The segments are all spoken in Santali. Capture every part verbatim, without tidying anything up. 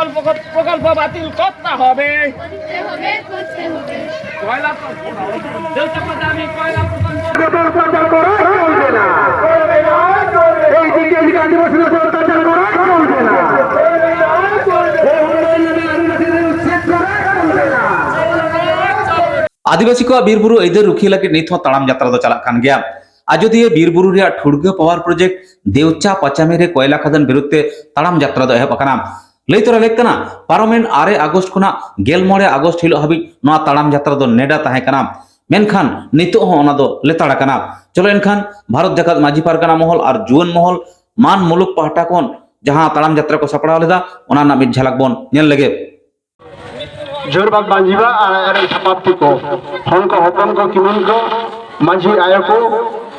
প্রকল্প, প্রকল্প বাতিল করতে হবে। কয়লা প্রকল্প, দেউচাপা দাবি কয়লা প্রকল্প। এই বিকেএসকে আদিবাসীদের অত্যাচার করা চলবে না। এই উন্নয়ন নামে আদিবাসীদের উচ্ছেদ করা চলবে না। ᱟᱹᱫᱤᱵᱟᱹᱥᱤ ᱠᱚᱣᱟᱜ ᱵᱤᱨ ᱵᱩᱨᱩ ᱟᱹᱭᱫᱟᱹᱨ ᱨᱩᱠᱷᱤᱭᱟᱹ ᱞᱟᱹᱜᱤᱫ ᱱᱤᱛ ᱦᱚᱸ ᱛᱟᱲᱟᱢ ᱡᱟᱛᱨᱟ ᱫᱚ ᱪᱟᱞᱟᱜ ᱠᱟᱱ ᱜᱮᱭᱟ᱾ ᱟᱡᱚᱫᱤᱭᱟᱹ ᱵᱤᱨ ᱵᱩᱨᱩ ᱨᱮᱭᱟᱜ ᱴᱷᱩᱲᱜᱟᱹ ᱯᱟᱣᱟᱨ ᱯᱨᱚᱡᱮᱠᱴ ᱫᱮᱣᱪᱟ ᱯᱟᱪᱟᱢᱤ ᱨᱮ ᱠᱚᱭᱞᱟ ᱠᱷᱟᱫᱟᱱ ᱵᱤᱨᱩᱫᱷ ᱛᱮ ᱛᱟᱲᱟᱢ ᱡᱟᱛᱨᱟ ᱫᱚ ᱮᱦᱚᱵ ᱟᱠᱟᱱᱟ᱾ ᱞᱟᱹᱭ ᱛᱚᱨᱟ ᱞᱮᱠ ᱠᱟᱱᱟ, ᱯᱟᱨᱚᱢᱮᱱ ᱟᱨᱮ ᱟᱜᱚᱥᱴ ᱠᱷᱚᱱᱟᱜ ᱜᱮᱞ ᱢᱚᱬᱮ ᱟᱜᱚᱥᱴ ᱦᱤᱞᱳᱜ ᱦᱟᱹᱵᱤᱡ ᱱᱚᱣᱟ ᱛᱟᱲᱟᱢ ᱡᱟᱛᱨᱟ ᱫᱚ ᱱᱮᱰᱟ ᱛᱟᱦᱮᱸ ᱠᱟᱱᱟ, ᱢᱮᱱᱠᱷᱟᱱ ᱱᱤᱛᱚᱜ ᱦᱚᱸ ᱚᱱᱟ ᱫᱚ ᱞᱮᱛᱟᱲ ᱟᱠᱟᱱᱟ᱾ ᱪᱚᱞᱚ ᱮᱱᱠᱷᱟᱱ ᱵᱷᱟᱨᱚᱛ ᱡᱟᱠᱟᱛ ᱢᱟᱹᱡᱷᱤ ᱯᱟᱨᱜᱟᱱᱟ ᱢᱚᱦᱚᱞ ᱟᱨ ᱡᱩᱣᱟᱹᱱ ᱢᱚᱦᱚᱞ ᱢᱟᱱ ᱢᱩᱞᱩᱠ ᱯᱟᱦᱴᱟ ᱠᱷᱚᱱ ᱡᱟᱦᱟᱸ ᱛᱟᱲᱟᱢ ᱡᱟᱛᱨᱟ ᱠᱚ ᱥᱟᱯᱲᱟᱣ ᱞᱮᱫᱟ, ᱚᱱᱟ ᱨᱮᱱᱟᱜ ᱢᱤᱫ ᱡᱷᱟᱞᱟᱠ ᱵᱚᱱ ᱧᱮᱞ ᱞᱮᱜᱮ᱾ ᱡᱳᱨᱵᱟᱜᱽ ᱢᱟᱹᱡᱷᱤ ᱵᱟ ᱟᱨ ᱟᱡᱨᱮᱱ ᱥᱟᱯᱟᱵᱛᱤ ᱠᱚ, ᱦᱚᱱ ᱠᱚ, ᱦᱚᱯᱚᱱ ᱠᱚ, ᱠᱤᱢᱤᱱ ᱠᱚ, ᱢᱟᱹᱡᱷᱤ ᱟᱭᱳ ᱠᱚ,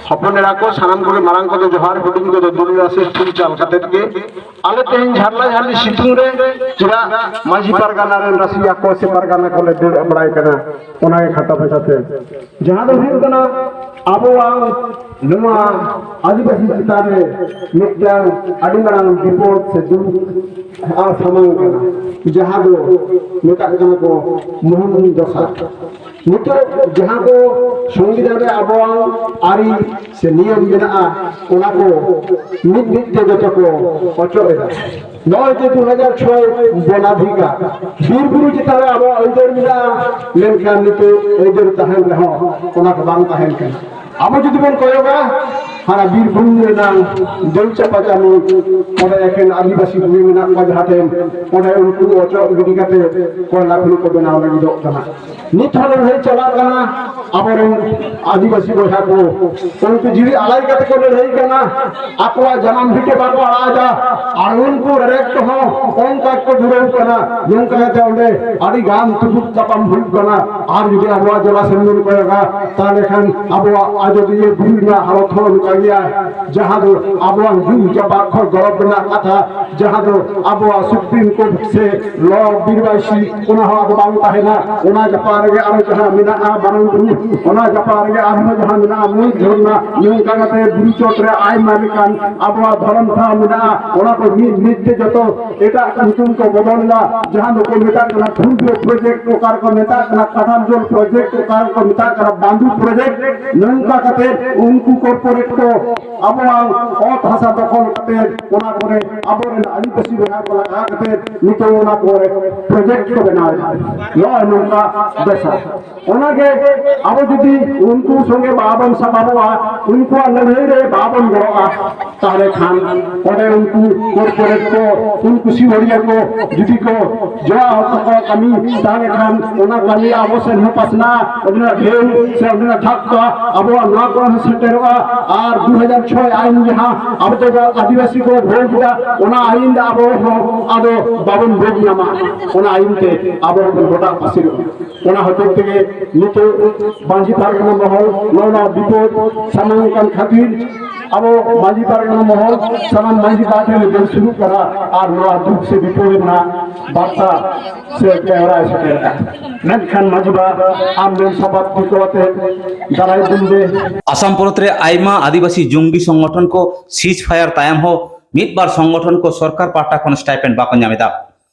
ᱦᱚᱯᱚᱱ ᱮᱨᱟ ᱠᱚ, ᱥᱟᱱᱟᱢ ᱠᱚᱜᱮ ᱢᱟᱨᱟᱝ ᱠᱚᱫᱚ ᱡᱚᱦᱟᱨ, ᱦᱩᱰᱤᱧ ᱠᱚᱫᱚ ᱫᱩᱞᱟᱹᱲ ᱟᱥᱤᱥ ᱛᱷᱩᱢ ᱪᱟᱞ ᱠᱟᱛᱮᱫ ᱜᱮ ᱟᱞᱮ ᱛᱮᱦᱮᱧ ᱡᱷᱟᱨᱞᱟ ᱡᱷᱟᱨᱞᱤ ᱥᱤᱛᱩᱝ ᱨᱮ ᱪᱮᱫᱟᱜ ᱢᱟᱹᱡᱷᱤ ᱯᱟᱨᱜᱟᱱᱟ ᱨᱮᱱ ᱨᱟᱹᱥᱤᱭᱟ ᱠᱚ ᱥᱮ ᱯᱟᱨᱜᱟᱱᱟ ᱠᱚᱞᱮ ᱫᱟᱹᱲ ᱟᱵᱲᱟᱭ ᱠᱟᱱᱟ, ᱚᱱᱟᱜᱮ ᱠᱷᱟᱴᱚ ᱢᱟᱪᱷᱟᱛᱮ᱾ ᱡᱟᱦᱟᱸ ᱫᱚ ᱦᱩᱭᱩᱜ ᱠᱟᱱᱟ ᱟᱵᱚᱣᱟᱜ ᱱᱚᱣᱟ ᱟᱹᱫᱤᱵᱟᱹᱥᱤ ᱪᱮᱛᱟᱱ ᱨᱮ ᱢᱤᱫᱴᱟᱝ ᱟᱹᱰᱤ ᱢᱟᱨᱟᱝ ᱵᱤᱯᱚᱫ ᱥᱮ ᱫᱩᱠ ᱟᱨ ᱥᱟᱢᱟᱝ ᱠᱟᱱᱟ, ᱡᱟᱦᱟᱸ ᱫᱚ ᱢᱮᱛᱟᱜ ᱠᱟᱱᱟ ᱠᱚ ᱢᱳᱦᱱ ᱫᱚᱥᱟ᱾ ᱱᱤᱛᱚᱜ ᱡᱟᱦᱟᱸ ᱠᱚ ᱥᱚᱝᱵᱤᱫᱷᱟᱱ ᱨᱮ ᱟᱵᱚᱣᱟᱜ ᱟᱹᱨᱤ ᱥᱮ ᱱᱤᱭᱚᱢ ᱢᱮᱱᱟᱜᱼᱟ, ᱚᱱᱟ ᱠᱚ ᱢᱤᱫ ᱢᱤᱫ ᱛᱮ ᱡᱚᱛᱚ ᱠᱚ ᱚᱪᱚᱜ ᱮᱫᱟ᱾ ᱱᱚᱜᱼᱚᱭ ᱡᱮ ᱫᱩ ᱦᱟᱡᱟᱨ ᱪᱷᱚᱭ ᱵᱚᱱᱟᱫᱷᱤᱠᱟᱨ, ᱵᱤᱨ ᱵᱩᱨᱩ ᱪᱮᱛᱟᱱ ᱨᱮ ᱟᱵᱚᱣᱟᱜ ᱟᱹᱭᱫᱟᱹᱨ ᱢᱮᱱᱟᱜᱼᱟ, ᱢᱮᱱᱠᱷᱟᱱ ᱱᱤᱛᱚᱜ ᱟᱹᱭᱫᱟᱹᱨ ᱛᱟᱦᱮᱱ ᱨᱮᱦᱚᱸ ᱚᱱᱟ ᱠᱚ ᱵᱟᱝ ᱛᱟᱦᱮᱱ ᱠᱟᱱᱟ᱾ ᱟᱵᱚ ᱡᱩᱫᱤ ᱵᱚᱱ ᱠᱚᱭᱚᱜᱟ, ᱦᱟᱱᱟ ᱵᱤᱨᱵᱷᱩᱢ ᱨᱮᱱᱟᱜ ᱫᱟᱹᱞ ᱪᱟᱯᱟ ᱪᱟᱞᱩ, ᱚᱸᱰᱮ ᱮᱠᱮᱱ ᱟᱹᱫᱤᱵᱟᱹᱥᱤ ᱠᱚᱜᱮ ᱢᱮᱱᱟᱜ ᱠᱚᱣᱟ, ᱡᱟᱦᱟᱸ ᱴᱷᱮᱱ ᱚᱸᱰᱮ ᱩᱱᱠᱩ ᱚᱪᱚᱜ ᱜᱤᱰᱤ ᱠᱟᱛᱮ ᱠᱚᱭᱞᱟ ᱠᱷᱚᱱᱤ ᱠᱚ ᱵᱮᱱᱟᱣ ᱞᱟᱹᱜᱤᱫᱚᱜ ᱠᱟᱱᱟ᱾ ᱱᱤᱛ ᱦᱚᱸ ᱞᱟᱹᱲᱦᱟᱹᱭ ᱪᱟᱞᱟᱜ ᱠᱟᱱᱟ᱾ ᱟᱵᱚᱨᱮᱱ ᱟᱹᱫᱤᱵᱟᱹᱥᱤ ᱵᱚᱭᱦᱟ ᱠᱚ ᱩᱱᱠᱩ ᱡᱤᱣᱤ ᱟᱞᱟᱭ ᱠᱟᱛᱮ ᱠᱚ ᱞᱟᱹᱲᱦᱟᱹᱭ ᱠᱟᱱᱟ, ᱟᱠᱚᱣᱟᱜ ᱡᱟᱱᱟᱢ ᱵᱷᱤᱴᱟᱹ ᱵᱟᱠᱚ ᱟᱲᱟᱜ ᱮᱫᱟ᱾ ᱟᱨ ᱩᱱᱠᱩ ᱨᱮᱨᱮᱡ ᱠᱚᱦᱚᱸ ᱚᱱᱠᱟ ᱜᱮᱠᱚ ᱫᱷᱩᱨᱟᱹᱣ ᱠᱟᱱᱟ᱾ ᱱᱚᱝᱠᱟ ᱠᱟᱛᱮ ᱚᱸᱰᱮ ᱟᱹᱰᱤ ᱜᱟᱱ ᱛᱩᱯᱩᱫ ᱛᱟᱯᱟᱢ ᱦᱩᱭᱩᱜ ᱠᱟᱱᱟ᱾ ᱟᱨ ᱡᱩᱫᱤ ᱟᱵᱚᱣᱟᱜ ᱡᱚᱞᱟ ᱥᱮᱱ ᱵᱚᱱ ᱠᱚᱭᱚᱜᱟ, ᱛᱟᱦᱚᱞᱮ ᱠᱷᱟᱱ ᱟᱵᱚᱣᱟᱜ ᱟᱡᱚᱫᱤᱭᱟᱹ ᱵᱩᱨᱩ ᱨᱮᱱᱟᱜ ᱦᱟᱞᱚᱛ ᱦᱚᱸ ᱜᱮᱭᱟ, ᱡᱟᱦᱟᱸ ᱫᱚ ᱟᱵᱚᱣᱟᱜ ᱡᱩᱜᱽ ᱡᱟᱯᱟᱜ ᱠᱷᱚᱱ ᱜᱚᱨᱚᱵᱽ ᱨᱮᱱᱟᱜ ᱠᱟᱛᱷᱟ, ᱡᱟᱦᱟᱸ ᱫᱚ ᱟᱵᱚᱣᱟᱜ ᱥᱩᱯᱨᱤᱢ ᱠᱳᱨᱴ ᱥᱮ ᱞᱚ ᱵᱤᱨᱵᱟᱭᱥᱤ, ᱚᱱᱟ ᱦᱚᱸ ᱟᱫᱚ ᱵᱟᱝ ᱛᱟᱦᱮᱱᱟ᱾ ᱚᱱᱟ ᱡᱟᱯᱟᱜ ᱨᱮᱜᱮ ᱟᱨᱚ ᱡᱟᱦᱟᱸ ᱢᱮᱱᱟᱜᱼᱟ ᱢᱟᱨᱟᱝ ᱵᱩᱨᱩ, ᱚᱱᱟ ᱡᱟᱯᱟᱜ ᱨᱮᱜᱮ ᱟᱨᱦᱚᱸ ᱡᱟᱦᱟᱸ ᱢᱮᱱᱟᱜᱼᱟ ᱢᱩᱞ ᱡᱷᱚᱨᱱᱟ, ᱱᱚᱝᱠᱟ ᱠᱟᱛᱮ ᱵᱩᱨᱩ ᱪᱚᱴ ᱨᱮ ᱟᱭᱢᱟ ᱞᱮᱠᱟᱱ ᱟᱵᱚᱣᱟᱜ ᱫᱷᱚᱨᱚᱢ ᱴᱷᱟᱶ ᱢᱮᱱᱟᱜᱼᱟ᱾ ᱚᱱᱟ ᱠᱚ ᱢᱤᱫ ᱢᱤᱫ ᱛᱮ ᱡᱚᱛᱚ ᱮᱴᱟᱜ ᱧᱩᱛᱩᱢ ᱠᱚ ᱵᱚᱫᱚᱞ ᱮᱫᱟ, ᱡᱟᱦᱟᱸ ᱫᱚᱠᱚ ᱢᱮᱛᱟᱜ ᱠᱟᱱᱟ ᱠᱷᱩᱨᱵᱤᱭᱟᱹ ᱯᱨᱚᱡᱮᱠᱴ, ᱚᱠᱟ ᱨᱮᱠᱚ ᱢᱮᱛᱟᱜ ᱠᱟᱱᱟ ᱠᱟᱴᱟᱱ ᱡᱚᱞ ᱯᱨᱚᱡᱮᱠᱴ, ᱚᱠᱟ ᱨᱮᱠᱚ ᱢᱮᱛᱟᱜ ᱠᱟᱱᱟ ᱵᱟᱸᱫᱩ ᱯᱨᱚᱡᱮᱠᱴ᱾ ᱱᱚᱝᱠᱟ ᱠᱟᱛᱮ ᱩᱱᱠᱩ ᱠᱚᱨᱯᱳᱨᱮᱴ ᱠᱚ ᱟᱵᱚᱣᱟᱜ ᱚᱛ ᱦᱟᱥᱟ ᱫᱚᱠᱷᱚᱞ ᱠᱟᱛᱮ ᱚᱱᱟ ᱠᱚᱨᱮ ᱟᱵᱚᱨᱮᱱ ᱟᱹᱫᱤᱵᱟᱹᱥᱤ ᱵᱚᱭᱦᱟ ᱠᱚ ᱞᱟᱜᱟᱣ ᱠᱟᱛᱮ ᱱᱤᱛᱚᱜ ᱚᱱᱟ ᱠᱚᱨᱮ ᱯᱨᱚᱡᱮᱠᱴ ᱠᱚ ᱵᱮᱱᱟᱣ ᱮᱫᱟ᱾ ᱱᱚᱜᱼᱚᱭ ᱱᱚᱝᱠᱟ ᱫᱚᱥᱟ᱾ ᱚᱱᱟᱜᱮ ᱟᱵᱚ ᱡᱩᱫᱤ ᱩᱱᱠᱩ ᱥᱚᱸᱜᱮ ᱵᱟᱵᱚᱱ ᱥᱟᱯᱟᱵᱚᱜᱼᱟ, ᱩᱱᱠᱩᱣᱟᱜ ᱞᱟᱹᱲᱦᱟᱹᱭ ᱨᱮ ᱵᱟᱵᱚᱱ ᱜᱚᱲᱚᱜᱼᱟ, ᱛᱟᱦᱚᱞᱮ ᱠᱷᱟᱱ ᱚᱸᱰᱮ ᱩᱱᱠᱩ ᱠᱚᱨᱯᱳᱨᱮᱴ ᱠᱚ, ᱩᱱᱠᱩ ᱥᱤᱢᱟᱹᱲᱤᱭᱟᱹ ᱠᱚ ᱡᱩᱫᱤ ᱠᱚ ᱡᱚᱲᱟᱣ ᱛᱟᱠᱚᱣᱟ ᱠᱟᱹᱢᱤ, ᱛᱟᱦᱚᱞᱮ ᱠᱷᱟᱱ ᱚᱱᱟ ᱠᱟᱹᱢᱤ ᱟᱵᱚ ᱥᱮᱱ ᱦᱚᱸ ᱯᱟᱥᱱᱟᱜᱼᱟ, ᱚᱸᱰᱮᱱᱟᱜ ᱰᱷᱮᱣ ᱥᱮ ᱚᱸᱰᱮᱱᱟᱜ ᱫᱷᱟᱯᱠᱟ ᱟᱵᱚᱣᱟᱜ ᱱᱚᱣᱟ ᱠᱚᱨᱮ ᱦᱚᱸ ᱥᱮᱴᱮᱨᱚᱜᱼᱟ᱾ ᱟᱨ ᱫᱩ ᱦᱟᱡᱟᱨ ᱪᱷᱚᱭ ᱟᱭᱤᱱ ᱡᱟᱦᱟᱸ ᱟᱵᱚ ᱫᱚ ᱟᱹᱫᱤᱵᱟᱹᱥᱤ ᱠᱚ ᱵᱷᱳᱜᱽ ᱮᱫᱟ, ᱚᱱᱟ ᱟᱭᱤᱱ ᱫᱚ ᱟᱵᱚ ᱦᱚᱸ ᱟᱫᱚ ᱵᱟᱵᱚᱱ ᱵᱷᱳᱜᱽ ᱧᱟᱢᱟ᱾ ᱚᱱᱟ ᱟᱭᱤᱱ ᱛᱮ ᱟᱵᱚ ᱦᱚᱸᱵᱚᱱ ᱜᱚᱴᱟ ᱯᱟᱹᱥᱤᱨᱚᱜᱼᱟ᱾ ᱚᱱᱟ ᱦᱚᱛᱮᱡ ᱛᱮᱜᱮ ᱱᱤᱛᱚᱜ ᱢᱟᱹᱡᱷᱤ ᱯᱟᱨᱜᱟᱱᱟ ᱢᱚᱦᱚᱞ ᱱᱚᱜᱼᱚ ᱱᱚᱣᱟ ᱵᱤᱯᱚᱫ ᱥᱟᱢᱟᱝ ᱠᱟᱱ ᱠᱷᱟᱹᱛᱤᱨ ᱟᱵᱚ ᱢᱟᱹᱡᱷᱤ ᱯᱟᱨᱜᱟᱱᱟ ᱢᱚᱦᱚᱞ ᱥᱟᱱᱟᱢ ᱢᱟᱹᱡᱷᱤ ᱯᱟᱦᱴᱟ ᱞᱮ ᱫᱟᱹᱲ ᱥᱩᱨᱩᱜ ᱠᱟᱱᱟ ᱟᱨ ᱱᱚᱣᱟ ᱫᱩᱠ ᱥᱮ ᱵᱤᱯᱚᱫ ᱨᱮᱱᱟᱜ ᱵᱟᱨᱛᱟ ᱥᱮ ᱵᱮᱣᱨᱟᱭ ᱥᱮᱴᱮᱨᱮᱫᱼᱟ᱾ ᱢᱮᱱᱠᱷᱟᱱ ᱢᱟᱹᱡᱷᱤ ᱵᱟᱵᱟ, ᱟᱢ ᱵᱮᱱ ᱥᱟᱯᱟᱵ ᱴᱷᱤᱠᱟᱹ ᱟᱛᱮ ᱫᱟᱨᱟᱭ ᱫᱤᱱ ᱨᱮ ᱟᱥᱟᱢ ᱯᱚᱱᱚᱛ ᱨᱮ ᱟᱭᱢᱟ ᱟᱹᱫᱤᱵᱟᱹᱥᱤ ᱡᱚᱝᱜᱤ ᱥᱚᱝᱜᱚᱴᱷᱚᱱ ᱠᱚ ceasefire ᱛᱟᱭᱚᱢ ᱦᱚᱸ ᱢᱤᱫ ᱵᱟᱨ ᱥᱚᱝᱜᱚᱴᱷᱚᱱ ᱠᱚ ᱥᱚᱨᱠᱟᱨ ᱯᱟᱦᱴᱟ ᱠᱷᱚᱱ stipend ᱵᱟᱠᱚ ᱧᱟᱢ ᱮᱫᱟ᱾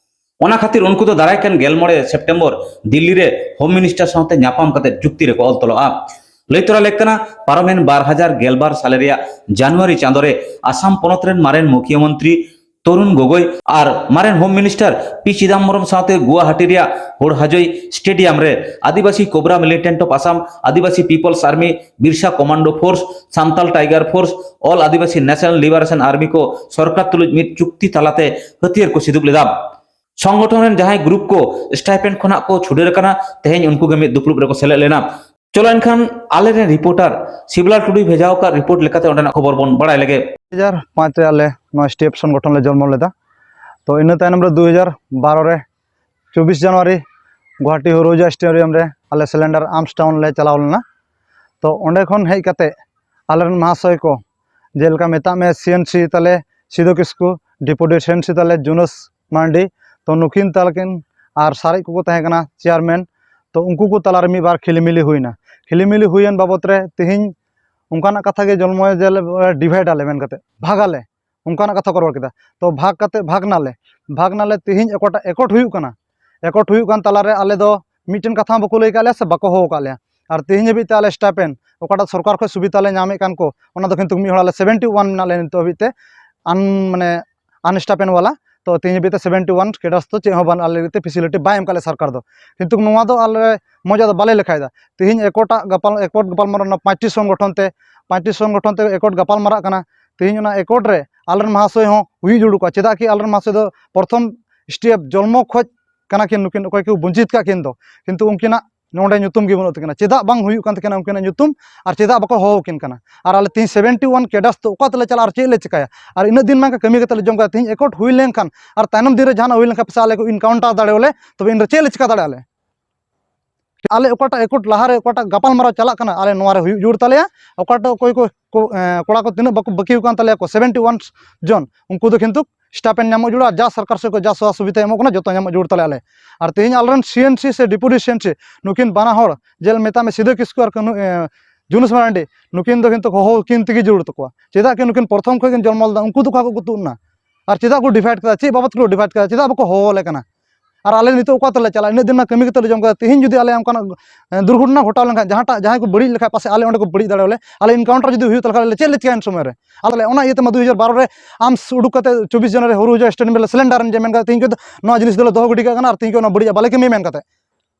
ᱚᱱᱟ ᱠᱷᱟᱹᱛᱤᱨ ᱩᱱᱠᱩ ᱫᱚ ᱫᱟᱨᱟᱭ ᱠᱟᱱ ᱜᱮᱞ ᱢᱚᱬᱮ ᱥᱮᱯᱴᱮᱢᱵᱚᱨ ᱫᱤᱞᱞᱤ ᱨᱮ ᱦᱳᱢ ᱢᱤᱱᱤᱥᱴᱟᱨ ᱥᱟᱶᱛᱮ ᱧᱟᱯᱟᱢ ᱠᱟᱛᱮ ᱪᱩᱠᱛᱤ ᱨᱮᱠᱚ ᱚᱞ ᱛᱚᱞᱚᱜᱼᱟ᱾ ᱞᱟᱹᱭ ᱛᱚᱨᱟ ᱞᱮᱠ ᱠᱟᱱᱟ, ᱯᱟᱨᱚᱢᱮᱱ ᱵᱟᱨ ᱦᱟᱡᱟᱨ ᱜᱮᱞ ᱵᱟᱨ ᱥᱟᱞᱮ ᱨᱮᱭᱟᱜ ᱡᱟᱱᱩᱣᱟᱨᱤ ᱪᱟᱸᱫᱚ ᱨᱮ ᱟᱥᱟᱢ ᱯᱚᱱᱚᱛ ᱨᱮᱱ ᱢᱟᱨᱮᱱ ᱢᱩᱠᱷᱤᱭᱟᱹ ᱢᱚᱱᱛᱨᱤ ᱛᱚᱨᱩᱱ ᱜᱚᱜᱚᱭ ᱟᱨ ᱢᱟᱨᱮᱱ ᱦᱳᱢ ᱢᱤᱱᱤᱥᱴᱟᱨ ᱯᱤ ᱪᱤᱫᱟᱢᱵᱚᱨᱚᱢ ᱥᱟᱶᱛᱮ ᱜᱩᱣᱟᱦᱟᱴᱤ ᱨᱮᱭᱟᱜ ᱦᱳᱲᱦᱟᱡᱳᱭ ᱥᱴᱮᱰᱤᱭᱟᱢ ᱨᱮ Adivasi Cobra militant of Assam, Adivasi peoples army, Birsa commando force, Santal tiger force, all Adivasi national liberation army ᱠᱚ ᱥᱚᱨᱠᱟᱨ ᱛᱩᱞᱩᱡ ᱢᱤᱫ ᱪᱩᱠᱛᱤ ᱛᱟᱞᱟᱛᱮ ᱦᱟᱹᱛᱭᱟᱹᱨ ᱠᱚ ᱥᱤᱫᱩᱵ ᱞᱮᱫᱟ᱾ ᱥᱚᱝᱜᱚᱴᱷᱚᱱ ᱨᱮᱱ ᱡᱟᱦᱟᱸᱭ ᱜᱨᱩᱯ ᱠᱚ ᱥᱴᱟᱭᱯᱮᱱᱰ ᱠᱷᱚᱱᱟᱜ ᱠᱚ ᱪᱷᱩᱰᱟᱹᱨ ᱟᱠᱟᱱᱟ, ᱛᱮᱦᱮᱧ ᱩᱱᱠᱩ ᱜᱮ ᱢᱤᱫ ᱫᱩᱯᱲᱩᱵ ᱨᱮᱠᱚ ᱥᱮᱞᱮᱫ ᱞᱮᱱᱟ᱾ ᱪᱚᱞᱚ ᱮᱱᱠᱷᱟᱱ ᱟᱞᱮᱨᱮᱱ ᱨᱤᱯᱳᱨᱴᱟᱨ ᱥᱤᱵᱞᱟᱞ ᱴᱩᱰᱩᱭ ᱵᱷᱮᱡᱟ ᱟᱠᱟᱫ ᱨᱤᱯᱳᱨᱴ ᱞᱮᱠᱟᱛᱮ ᱚᱸᱰᱮᱱᱟᱜ ᱠᱷᱚᱵᱚᱨ ᱵᱚᱱ ᱵᱟᱲᱟᱭ ᱞᱮᱜᱮ᱾ ᱫᱩ ᱦᱟᱡᱟᱨ ᱯᱟᱸᱪ ᱨᱮ ᱟᱞᱮ ᱱᱚᱣᱟ ᱥᱴᱮᱯ ᱥᱚᱝᱜᱚᱴᱷᱚᱱ ᱞᱮ ᱡᱚᱱᱢᱚ ᱞᱮᱫᱟ᱾ ᱛᱚ ᱤᱱᱟᱹ ᱛᱟᱭᱱᱚᱢ ᱨᱮ ᱫᱩ ᱦᱟᱡᱟᱨ ᱵᱟᱨᱚ ᱨᱮ ᱪᱚᱵᱵᱤᱥ ᱡᱟᱱᱩᱣᱟᱨᱤ ᱜᱩᱣᱟᱦᱟᱴᱤ ᱦᱳᱨᱳᱡᱟ ᱥᱴᱮᱰᱤᱭᱟᱢ ᱨᱮ ᱟᱞᱮ ᱥᱮᱞᱮᱱᱰᱟᱨ ᱟᱨᱢᱥ ᱴᱟᱣᱩᱱ ᱞᱮ ᱪᱟᱞᱟᱣ ᱞᱮᱱᱟ᱾ ᱛᱚ ᱚᱸᱰᱮ ᱠᱷᱚᱱ ᱦᱮᱡ ᱠᱟᱛᱮ ᱟᱞᱮᱨᱮᱱ ᱢᱟᱦᱟᱥᱚᱭ ᱠᱚ, ᱡᱮᱞᱮᱠᱟ ᱢᱮᱛᱟᱜ ᱢᱮ ᱥᱤ ᱮᱱ ᱥᱤ ᱛᱟᱞᱮ ᱥᱤᱫᱩ ᱠᱤᱥᱠᱩ, ᱰᱮᱯᱩᱴᱤ ᱥᱤ ᱮᱱ ᱥᱤ ᱛᱟᱞᱮ ᱡᱩᱱᱩᱥ ᱢᱟᱨᱰᱤ, ᱛᱚ ᱱᱩᱠᱤᱱ ᱛᱟᱞᱠᱤᱱ ᱟᱨ ᱥᱟᱨᱮᱡ ᱠᱚᱠᱚ ᱛᱟᱦᱮᱸ ᱠᱟᱱᱟ ᱪᱮᱭᱟᱨᱢᱮᱱ᱾ ᱛᱚ ᱩᱱᱠᱩ ᱠᱚ ᱛᱟᱞᱟᱨᱮ ᱢᱤᱫ ᱵᱟᱨ ᱠᱷᱤᱞᱤᱢᱤᱞᱤ ᱦᱩᱭᱱᱟ᱾ ᱠᱷᱤᱞᱤᱢᱤᱞᱤ ᱦᱩᱭᱮᱱ ᱵᱟᱵᱚᱫ ᱨᱮ ᱛᱮᱦᱮᱧ ᱚᱱᱠᱟᱱᱟᱜ ᱠᱟᱛᱷᱟ ᱜᱮ ᱡᱚᱱᱢᱚᱭ ᱡᱮ ᱰᱤᱵᱷᱟᱭᱤᱰ ᱟᱞᱮ ᱢᱮᱱ ᱠᱟᱛᱮ, ᱵᱷᱟᱜᱽ ᱟᱞᱮ, ᱚᱱᱠᱟᱱᱟᱜ ᱠᱟᱛᱷᱟ ᱠᱚ ᱨᱚᱲ ᱠᱮᱫᱟ᱾ ᱛᱚ ᱵᱷᱟᱜᱽ ᱠᱟᱛᱮ ᱵᱷᱟᱜᱽ ᱱᱟᱞᱮ, ᱵᱷᱟᱜᱽ ᱱᱟᱞᱮ ᱛᱮᱦᱮᱧ ᱚᱠᱟᱴᱟᱜ ᱮᱠᱚᱴ ᱦᱩᱭᱩᱜ ᱠᱟᱱᱟ, ᱮᱠᱚᱴ ᱦᱩᱭᱩᱜ ᱠᱟᱱ ᱛᱟᱞᱟᱨᱮ ᱟᱞᱮ ᱫᱚ ᱢᱤᱫᱴᱮᱱ ᱠᱟᱛᱷᱟ ᱦᱚᱸ ᱵᱟᱠᱚ ᱞᱟᱹᱭ ᱠᱟᱜ ᱞᱮᱭᱟ ᱥᱮ ᱵᱟᱠᱚ ᱦᱚᱦᱚ ᱠᱟᱜ ᱞᱮᱭᱟ᱾ ᱟᱨ ᱛᱮᱦᱮᱧ ᱦᱟᱹᱵᱤᱡ ᱛᱮ ᱟᱞᱮ ᱥᱴᱟᱭᱯᱮᱱᱰ ᱚᱠᱟᱴᱟᱜ ᱥᱚᱨᱠᱟᱨ ᱠᱷᱚᱱ ᱥᱩᱵᱤᱫᱷᱟ ᱞᱮ ᱧᱟᱢᱮᱫ ᱠᱟᱱ ᱠᱚ, ᱚᱱᱟ ᱫᱚ ᱠᱤᱱᱛᱩ ᱢᱤᱫ ᱦᱚᱲ ᱟᱞᱮ ᱥᱮᱵᱷᱮᱱᱴᱤ ᱳᱣᱟᱱ ᱢᱮᱱᱟᱜ ᱞᱮᱭᱟ ᱱᱤᱛᱚᱜ ᱦᱟᱹᱵᱤᱡ ᱛᱮ, ᱟᱱ ᱢᱟᱱᱮ ᱟᱱᱥᱴᱟᱭᱯᱮᱱᱰ ᱣᱟᱞᱟ᱾ ᱛᱚ ᱛᱮᱦᱮᱧ ᱦᱟᱹᱵᱤᱡ ᱛᱮ ᱥᱮᱵᱷᱮᱱᱴᱤ ᱳᱣᱟᱱ ᱠᱮᱰᱟᱨᱥ ᱫᱚ ᱪᱮᱫ ᱦᱚᱸ ᱵᱟᱝ ᱟᱞᱮ ᱞᱟᱹᱜᱤᱫ ᱛᱮ ᱯᱷᱮᱥᱤᱞᱤᱴᱤ ᱵᱟᱭ ᱮᱢ ᱠᱟᱜ ᱞᱮᱭᱟ ᱥᱚᱨᱠᱟᱨ ᱫᱚ᱾ ᱠᱤᱱᱛᱩ ᱱᱚᱣᱟ ᱫᱚ ᱟᱞᱮ ᱢᱚᱡᱟ ᱫᱚ ᱵᱟᱞᱮ ᱞᱮᱠᱷᱟᱭᱮᱫᱟ᱾ ᱛᱮᱦᱮᱧ ᱮᱠᱚᱴᱟᱜ ᱜᱟᱯᱟᱞ, ᱮᱠᱚᱴ ᱜᱟᱯᱟᱞᱢᱟᱨᱟᱣ ᱚᱱᱟ ᱯᱟᱸᱪᱴᱤ ᱥᱚᱝᱜᱚᱴᱷᱚᱱ ᱛᱮ, ᱯᱟᱸᱪᱴᱤ ᱥᱚᱝᱜᱚᱴᱷᱚᱱ ᱛᱮ ᱮᱠᱚᱴ ᱜᱟᱯᱟᱞᱢᱟᱨᱟᱜ ᱠᱟᱱᱟ᱾ ᱛᱮᱦᱮᱧ ᱚᱱᱟ ᱮᱠᱚᱴ ᱨᱮ ᱟᱞᱮᱨᱮᱱ ᱢᱟᱦᱟᱥᱚᱭ ᱦᱚᱸ ᱦᱩᱭ ᱡᱟᱹᱨᱩᱲ ᱠᱚᱣᱟ᱾ ᱪᱮᱫᱟᱜ ᱠᱤ ᱟᱞᱮᱨᱮᱱ ᱢᱟᱦᱟᱥᱚᱭ ᱫᱚ ᱯᱨᱚᱛᱷᱚᱢ ᱥᱴᱮᱯ ᱡᱚᱱᱢᱚ ᱠᱷᱚᱡ ᱠᱟᱱᱟ ᱠᱤᱱ ᱱᱩᱠᱤᱱ, ᱚᱠᱚᱭ ᱠᱚ ᱵᱚᱧᱪᱤᱛ ᱠᱟᱜ ᱠᱤᱱ ᱫᱚ, ᱠᱤᱱᱛᱩ ᱩᱱᱠᱤᱱᱟᱜ ᱱᱚᱰᱮ ᱧᱩᱛᱩᱢ ᱜᱮ ᱵᱟᱹᱱᱩᱜ ᱛᱟᱹᱠᱤᱱᱟ᱾ ᱪᱮᱫᱟᱜ ᱵᱟᱝ ᱦᱩᱭᱩᱜ ᱠᱟᱱ ᱛᱟᱹᱠᱤᱱᱟ ᱩᱱᱠᱤᱱᱟᱜ ᱧᱩᱛᱩᱢ? ᱟᱨ ᱪᱮᱫᱟᱜ ᱵᱟᱠᱚ ᱦᱚᱦᱚ ᱟᱹᱠᱤᱱ ᱠᱟᱱᱟ? ᱟᱨ ᱟᱞᱮ ᱛᱮᱦᱮᱧ ᱥᱮᱵᱷᱮᱱᱴᱤ ᱳᱣᱟᱱ ᱠᱮᱰᱟᱨᱥ ᱫᱚ ᱚᱠᱟ ᱛᱮᱞᱮ ᱪᱟᱞᱟᱜᱼᱟ ᱟᱨ ᱪᱮᱫ ᱞᱮ ᱪᱤᱠᱟᱹᱭᱟ? ᱟᱨ ᱤᱱᱟᱹᱜ ᱫᱤᱱ ᱢᱟ ᱠᱟᱹᱢᱤ ᱠᱟᱛᱮ ᱞᱮ ᱡᱚᱢ ᱠᱟᱜᱼᱟ᱾ ᱛᱮᱦᱮᱧ ᱮᱠᱚᱴ ᱦᱩᱭ ᱞᱮᱱᱠᱷᱟᱱ ᱟᱨ ᱛᱟᱭᱱᱚᱢ ᱫᱤᱱ ᱨᱮ ᱡᱟᱦᱟᱱᱟᱜ ᱦᱩᱭ ᱞᱮᱱᱠᱷᱟᱱ ᱯᱟᱥᱮ ᱟᱞᱮ ᱠᱚ ᱤᱱᱠᱟᱣᱩᱱᱴᱟᱨ ᱫᱟᱲᱮᱭᱟᱞᱮ, ᱛᱚᱵᱮ ᱤᱱ ᱨᱮ ᱪᱮᱫ ᱞᱮ ᱪᱤᱠᱟ ᱫᱟᱲᱮᱭᱟᱜᱼᱟ ᱞᱮ? ᱟᱞᱮ ᱚᱠᱟᱴᱟᱜ ᱮᱠᱚᱴ ᱞᱟᱦᱟᱨᱮ ᱚᱠᱟᱴᱟᱜ ᱜᱟᱯᱟᱞᱢᱟᱨᱟᱣ ᱪᱟᱞᱟᱜ ᱠᱟᱱᱟ, ᱟᱞᱮ ᱱᱚᱣᱟ ᱨᱮ ᱦᱩᱭᱩᱜ ᱡᱟᱹᱨᱩᱲ ᱛᱟᱞᱮᱭᱟ᱾ ᱚᱠᱟᱴᱟᱜ ᱚᱠᱚᱭ ᱠᱚ, ᱠᱚ, ᱮᱸ, ᱠᱚᱲᱟ ᱠᱚ ᱛᱤᱱᱟᱹᱜ ᱵᱟᱠᱚ ᱵᱟᱹᱠᱤ ᱟᱠᱟᱱ ᱛᱟᱞᱮᱭᱟ ᱠᱚ, ᱥᱮᱵᱷᱮᱱᱴᱤ ᱳᱣᱟᱱ ᱡᱚᱱ, ᱩᱱᱠᱩ ᱫᱚ ᱠᱤᱱᱛᱩ ᱥᱴᱟᱭᱯᱮᱱᱰ ᱧᱟᱢᱚᱜ ᱡᱟᱹᱨᱩᱲᱟ, ᱟᱨ ᱡᱟ ᱥᱚᱨᱠᱟᱨ ᱥᱮᱫ ᱠᱷᱚᱱ ᱡᱟ ᱥᱩᱵᱤᱫᱷᱟ ᱮᱢᱚᱜ ᱠᱟᱱᱟ, ᱡᱚᱛᱚ ᱧᱟᱢᱚᱜ ᱡᱟᱹᱨᱩᱲ ᱛᱟᱞᱮᱭᱟ ᱟᱞᱮ᱾ ᱟᱨ ᱛᱮᱦᱮᱧ ᱟᱞᱮᱨᱮᱱ ᱥᱤ ᱮᱱ ᱥᱤ ᱥᱮ ᱰᱮᱯᱩᱴᱤ ᱥᱤ ᱮᱱ ᱥᱤ, ᱱᱩᱠᱤᱱ ᱵᱟᱱᱟ ᱦᱚᱲ, ᱡᱮ ᱢᱮᱛᱟᱜ ᱢᱮ ᱥᱤᱫᱩ ᱠᱤᱥᱠᱩ ᱟᱨ ᱠᱟᱹᱱᱦᱩ, ᱮᱸ, ᱡᱩᱱᱩᱥ ᱢᱟᱨᱟᱱᱰᱤ, ᱱᱩᱠᱤᱱ ᱫᱚ ᱠᱤᱱᱛᱩ ᱦᱚᱦᱚ ᱠᱤᱱ ᱛᱮᱜᱮ ᱡᱟᱹᱨᱩᱲ ᱛᱟᱠᱚᱣᱟ᱾ ᱪᱮᱫᱟᱜ ᱠᱤ ᱱᱩᱠᱤᱱ ᱯᱨᱚᱛᱷᱚᱢ ᱠᱷᱚᱱ ᱠᱤᱱ ᱡᱚᱱᱢᱚ ᱞᱮᱫᱟ, ᱩᱱᱠᱩ ᱫᱚ ᱚᱠᱟ ᱠᱚ ᱛᱩᱫ ᱮᱱᱟ? ᱟᱨ ᱪᱮᱫᱟᱜ ᱠᱚ ᱰᱤᱵᱷᱟᱭᱤᱰ ᱠᱮᱫᱟ? ᱪᱮᱫ ᱵᱟᱵᱚᱫ ᱠᱚ ᱰᱤᱵᱷᱟᱭᱤᱰ ᱠᱮᱫᱟ? ᱪᱮᱫᱟᱜ ᱵᱟᱠᱚ ᱦᱚᱦᱚ ᱟᱞᱮ ᱠᱟᱱᱟ? ᱟᱨ ᱟᱞᱮ ᱱᱤᱛᱚᱜ ᱚᱠᱟ ᱛᱮᱞᱮ ᱪᱟᱞᱟᱜᱼᱟ? ᱤᱱᱟᱹᱜ ᱫᱤᱱ ᱢᱟ ᱠᱟᱹᱢᱤ ᱠᱟᱛᱮ ᱞᱮ ᱡᱚᱢ ᱠᱟᱫᱟ᱾ ᱛᱮᱦᱮᱧ ᱡᱩᱫᱤ ᱟᱞᱮ ᱚᱱᱠᱟᱱᱟᱜ, ᱮ, ᱫᱩᱨᱜᱷᱚᱴᱚᱱᱟ ᱜᱷᱚᱴᱟᱣ ᱞᱮᱱᱠᱷᱟᱱ, ᱡᱟᱦᱟᱸᱴᱟᱜ, ᱡᱟᱦᱟᱸᱭ ᱠᱚ ᱵᱟᱹᱲᱤᱡ ᱞᱮᱠᱷᱟᱱ, ᱯᱟᱥᱮ ᱟᱞᱮ ᱚᱸᱰᱮ ᱠᱚ ᱵᱟᱹᱲᱤᱡ ᱫᱟᱲᱮᱭᱟᱞᱮ, ᱟᱞᱮ ᱮᱱᱠᱟᱣᱩᱱᱴᱟᱨ ᱡᱩᱫᱤ ᱦᱩᱭᱩᱜ ᱛᱟᱞᱮ ᱠᱷᱟᱱ ᱟᱞᱮ ᱪᱮᱫ ᱞᱮ ᱪᱤᱠᱟᱹᱭᱟ ᱩᱱ ᱥᱚᱢᱚᱭ ᱨᱮ? ᱟᱞᱮ ᱚᱱᱟ ᱤᱭᱟᱹᱛᱮ ᱢᱟ ᱫᱩ ᱦᱟᱡᱟᱨ ᱵᱟᱨᱚ ᱨᱮ ᱟᱨᱢᱥ ᱩᱰᱩᱠ ᱠᱟᱛᱮ ᱪᱚᱵᱵᱤᱥ ᱡᱚᱱ ᱨᱮ ᱦᱩᱲᱩ ᱦᱩᱭᱩᱜᱼᱟ, ᱥᱴᱮᱴ ᱢᱤᱞ ᱨᱮ ᱥᱤᱞᱤᱱᱰᱟᱨ ᱮᱱ ᱡᱮ ᱢᱮᱱ ᱠᱟᱛᱮ ᱛᱮᱦᱮᱧ ᱠᱚ ᱱᱚᱣᱟ ᱡᱤᱱᱤᱥ ᱫᱚᱞᱮ ᱫᱚᱦᱚ ᱜᱤᱰᱤ ᱠᱟᱜ ᱠᱟᱱᱟ ᱟᱨ ᱛᱮᱦᱮᱧ ᱠᱚ ᱚᱱᱟ ᱵᱟᱹᱲᱤᱡᱟᱜ ᱵᱟᱞᱮ ᱠᱟᱹᱢᱤᱭᱟ ᱢᱮᱱ ᱠᱟᱛᱮ᱾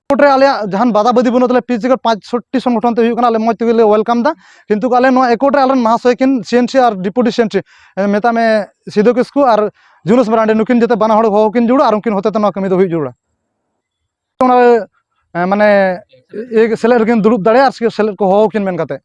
ᱮᱠᱚᱴ ᱨᱮ ᱟᱞᱮᱭᱟᱜ ᱡᱟᱦᱟᱱ ᱵᱟᱫᱷᱟ ᱵᱟᱹᱫᱷᱤ ᱵᱟᱹᱱᱩᱜ ᱛᱟᱞᱮᱭᱟ, ᱯᱷᱤᱡᱤᱠᱟᱞ ᱯᱟᱸᱪ ᱪᱷᱚᱴᱤ ᱥᱚᱝᱜᱚᱴᱷᱚᱱ ᱛᱮ ᱦᱩᱭᱩᱜ ᱠᱟᱱᱟ, ᱟᱞᱮ ᱢᱚᱡᱽ ᱛᱮᱜᱮ ᱞᱮ ᱳᱭᱮᱞᱠᱟᱢ ᱫᱟ᱾ ᱠᱤᱱᱛᱩ ᱟᱞᱮ ᱱᱚᱣᱟ ᱮᱠᱚᱴ ᱨᱮ ᱟᱞᱮᱨᱮᱱ ᱢᱟᱦᱟᱥᱚᱭ ᱠᱤᱱ ᱥᱤ ᱮᱱ ᱥᱤ ᱟᱨ ᱰᱮᱯᱩᱴᱤ ᱥᱤ ᱮᱱ ᱥᱤ, ᱮ, ᱢᱮᱛᱟᱜ ᱢᱮ ᱥᱤᱫᱩ ᱠᱤᱥᱠᱩ ᱟᱨ ᱡᱩᱱᱩᱥ ᱢᱟᱨᱟᱱᱰᱤ, ᱱᱩᱠᱤᱱ ᱡᱟᱛᱮ ᱵᱟᱱᱟ ᱦᱚᱲ ᱦᱚᱦᱚ ᱠᱤᱱ ᱡᱟᱹᱨᱩᱲᱟ ᱟᱨ ᱩᱱᱠᱤᱱ ᱦᱚᱛᱮ ᱛᱮ ᱱᱚᱣᱟ ᱠᱟᱹᱢᱤ ᱫᱚ ᱦᱩᱭᱩᱜ ᱡᱟᱹᱨᱩᱲᱟ᱾ ᱚᱱᱟ ᱨᱮ, ᱮ, ᱢᱟᱱᱮ, ᱮ, ᱥᱮᱞᱮᱫ ᱨᱮᱠᱤᱱ ᱫᱩᱲᱩᱵ ᱫᱟᱲᱮᱭᱟᱜᱼᱟ ᱟᱨ ᱥᱮᱞᱮᱫ ᱠᱚ ᱦᱚᱦᱚ ᱠᱤᱱ ᱢᱮᱱ ᱠᱟᱛᱮ᱾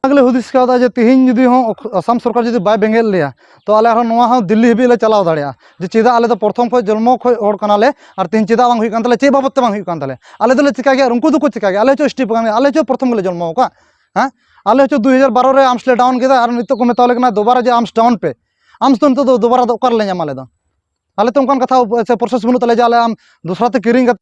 ᱚᱱᱟ ᱜᱮᱞᱮ ᱦᱩᱫᱤᱥ ᱠᱟᱣᱫᱟ ᱡᱮ ᱛᱤᱦᱤᱧ ᱡᱩᱫᱤ ᱦᱚᱸ ᱚᱠ-, ᱟᱥᱟᱢ ᱥᱚᱨᱠᱟᱨ ᱡᱩᱫᱤ ᱵᱟᱭ ᱵᱮᱸᱜᱮᱫ ᱞᱮᱭᱟ, ᱛᱚ ᱟᱞᱮ ᱟᱨᱦᱚᱸ ᱱᱚᱣᱟ ᱦᱚᱸ ᱫᱤᱞᱞᱤ ᱦᱟᱹᱵᱤᱡ ᱞᱮ ᱪᱟᱞᱟᱣ ᱫᱟᱲᱮᱭᱟᱜᱼᱟ᱾ ᱡᱮ ᱪᱮᱫᱟᱜ ᱟᱞᱮ ᱫᱚ ᱯᱨᱚᱛᱷᱚᱢ ᱠᱷᱚᱱ ᱡᱚᱱᱢᱚ ᱠᱷᱚᱱ ᱦᱚᱲ ᱠᱟᱱᱟᱞᱮ ᱟᱨ ᱛᱤᱦᱤᱧ ᱪᱮᱫᱟᱜ ᱵᱟᱝ ᱦᱩᱭᱩᱜ ᱠᱟᱱ ᱛᱟᱞᱮᱭᱟ, ᱪᱮᱫ ᱵᱟᱵᱚᱫ ᱛᱮ ᱵᱟᱝ ᱦᱩᱭᱩᱜ ᱠᱟᱱ ᱛᱟᱞᱮᱭᱟ? ᱟᱞᱮ ᱫᱚᱞᱮ ᱪᱤᱠᱟ ᱜᱮᱭᱟ ᱟᱨ ᱩᱱᱠᱩ ᱫᱚᱠᱚ ᱪᱤᱠᱟ ᱜᱮᱭᱟ? ᱟᱞᱮ ᱪᱚ ᱮᱥ ᱴᱤ ᱠᱟᱱᱟ, ᱟᱞᱮ ᱪᱚ ᱯᱨᱚᱛᱷᱚᱢ ᱜᱮᱞᱮ ᱡᱚᱱᱢᱚ ᱟᱠᱟᱫ᱾ ᱦᱮᱸ? ᱟᱞᱮ ᱦᱚᱪᱚ ᱫᱩ ᱦᱟᱡᱟᱨ ᱵᱟᱨᱚ ᱨᱮ ᱟᱨᱢᱥ ᱞᱮ ᱰᱟᱣᱩᱱ ᱠᱮᱫᱟ, ᱟᱨ ᱱᱤᱛᱚᱜ ᱠᱚ ᱢᱮᱛᱟᱣᱟᱞᱮ ᱠᱟᱱᱟ ᱫᱩᱵᱟᱨᱟ ᱡᱮ ᱟᱨᱢᱥ ᱰᱟᱣᱩᱱ ᱯᱮ᱾ ᱟᱨᱢᱥ ᱫᱚ ᱱᱤᱛᱚᱜ ᱫᱚ ᱫᱩᱵᱟᱨᱟ ᱫᱚ ᱚᱠᱟ ᱨᱮᱞᱮ ᱧᱟᱢᱟ ᱟᱞᱮ ᱫᱚ? ᱟᱞᱮ ᱛᱚ ᱚᱱᱠᱟᱱ ᱠᱟᱛᱷᱟ ᱥᱮ ᱯᱨᱚᱥᱮᱥ ᱵᱟᱹᱱᱩᱜ ᱛᱟᱞᱮᱭᱟ ᱡᱮ ᱟᱞᱮ ᱟᱢ ᱫᱚᱥᱨᱟ ᱛᱮ ᱠᱤᱨᱤᱧ ᱠᱟᱛᱮ